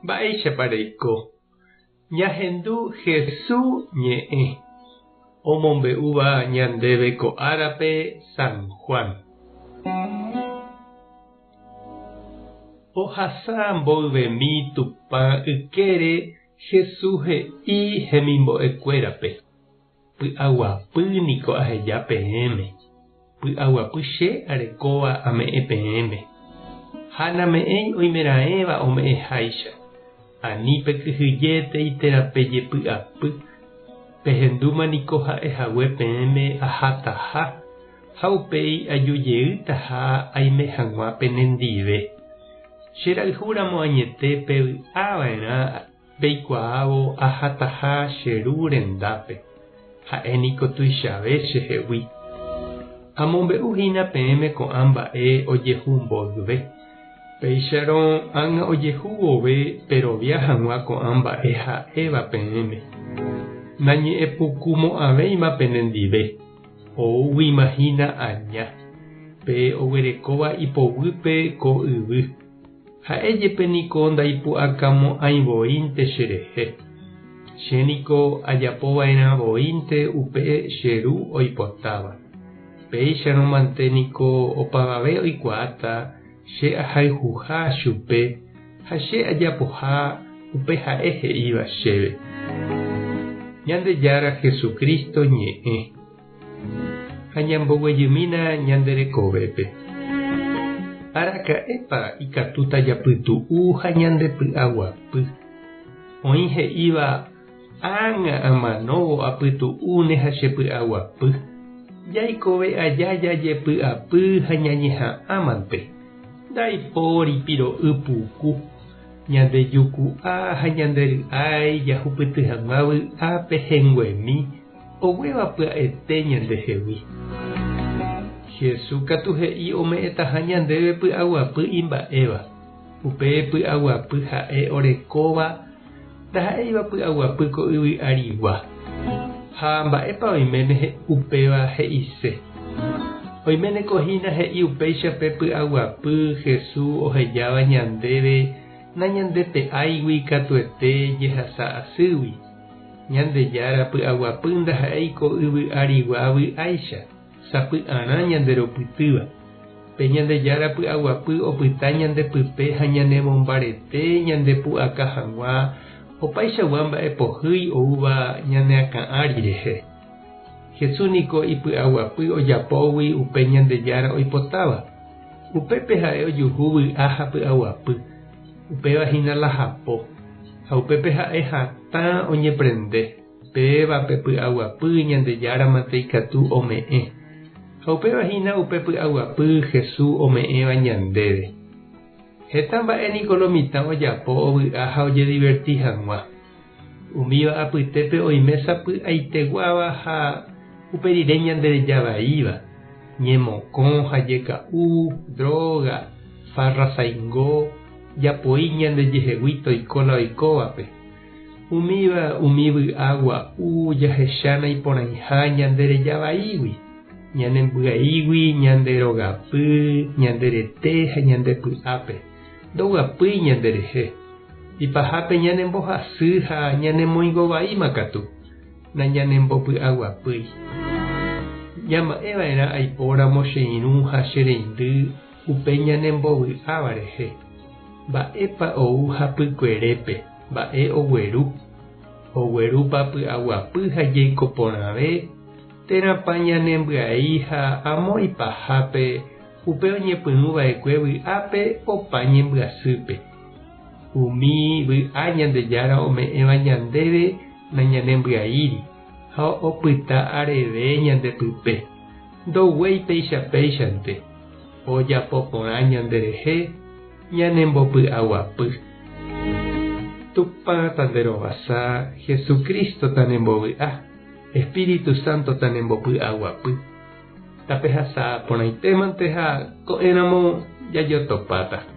Mba'éichapa reiko? Ñahendu Hesu ñe'ẽ omombe'úva ñandéve ko árape San Juan. Ohasa mboyvemi Tupã ykére Hesu he'i hemimbo'ekuérape. Py'aguapy niko aheja peẽme, py'aguapy che arekóva ame'ẽ peẽme, ha name'ẽi oimeraẽva ome'ẽháicha. Ani pekyhyjétei térã pejepy'apy, pehendúma niko ha'e hague peẽme ahataha ha upéi aju jeýtaha aime hag̃ua penendive. Che rayhúramo añete pevy'a va'erã Peikuaávo ahataha che Ru rendápe, ha'e niko tuichave chehegui. Amombe'u hína peẽme ko'ã mba'e ojehu mboyve. Péicharõ ág̃a ojehu vove perovia hag̃ua ko'ã mba'e ha'éva peẽme. Nañe'ẽpukumo'ãvéima penendive, oúguima hína aña, pe oguerekóva ipoguýpe ko yvy. Ha'e jepe niko ndaipu'akamo'ãi voínte cherehe. Che niko ajapova'erã voínte upe che Ru oipotáva. Péicharõ mante niko opavave oikuaáta che ahayhuha chupe ha che ajapoha upe ha'e he'íva chéve. Ñandejára Jesucristo ñe'ẽ. Ha ñamboguejymína ñande rekovépe. Araka'épa ikatúta japytu'u ha ñandepy'aguapy? Oĩ he'íva, Ág̃a amanóvo apytu'úne ha chepy'aguapy. Jaikove aja jajepy'apy ha ñañeha'ãmante. Ndaipóri piro'y puku, ñande juku'a ha ñande ry'ái jahupyty hag̃ua vy'a pehẽnguemi Oguéva pya'ete ñandehegui. Jesús katu he'i ome'ẽtaha ñandéve py'aguapy imba'éva. Upe py'aguapy ha'e orekóva ndaha'éiva py'aguapy ko yvy arigua. Ha mba'épa oiméne upéva he'ise? Oiméneko hína he'i upéicha pe py'aguapy Jesús ohejáva ñandéve nañandepe'áigui katuete jehasa asýgui. Ñandejára py'aguapy ndaha'éi ko yvy arigua vy'áicha, sapy'arã ñanderopytýva. Pe Ñandejára py'aguapy opyta ñande pype ha ñanemombarete ñandepu'aka hag̃ua opaichagua mba'e pohýi oúva ñane akã ári rehe. Jesús niko ipy'aguapy ojapógui upe Ñandejára oipotáva. Upépe ha'e ojuhu vy'a ha py'aguapy. Upéva hína la hapo. Ha upépe ha'e hatã oñeprende, péva pe py'aguapy Ñandejára mante ikatu ome'ẽ. Ha upéva hína upe py'aguapy Jesús ome'ẽva ñandéve. Heta mba'e niko lo mitã ojapo ovy'a ha ojediverti hag̃ua. Umíva apytépe oime sapy'aiteguáva ha upe rire ñandereja vaíva, ñemokõ ha jeka'u, dróga, farra saingo, japoi ñandejehegui toiko la oikóvape. Umíva umi vy'a gua'u jahecha naiporãiha ñandereja vaígui, ñanembyaígui ñande rogapy, ñande rete ha ñande py'ápe, ndoguapýi ñanderehe. Ipahápe ñanembohasy ha ñanemoingovaíma katu, nañanembopy'aguapýi. Ñama'ẽva'erã aipóramo che irũ ha che reindy upe ñanembovy'áva rehe. Mba'épa ou hapykuerépe, mba'e ogueru? Oguerúpa py'aguapy ha jeiko porãve, térãpa ñanembyai ha amo ipahápe upe oñepyrũva'ekue vy'ápe opa ñembyasýpe? Umi vy'a Ñandejára ome'ẽva ñandéve nañanembyaíri ha opyta areve ñande pype. Ndoguéi péicha péichante, ojapo porã ñanderehe, ñanembopy'aguapy. Tupã tanderovasa, Jesucristo tanembovy'a, Espíritu Santo tanembopy'aguapy. Tapehasa porãitémante ha ko'ẽramo jajotopáta.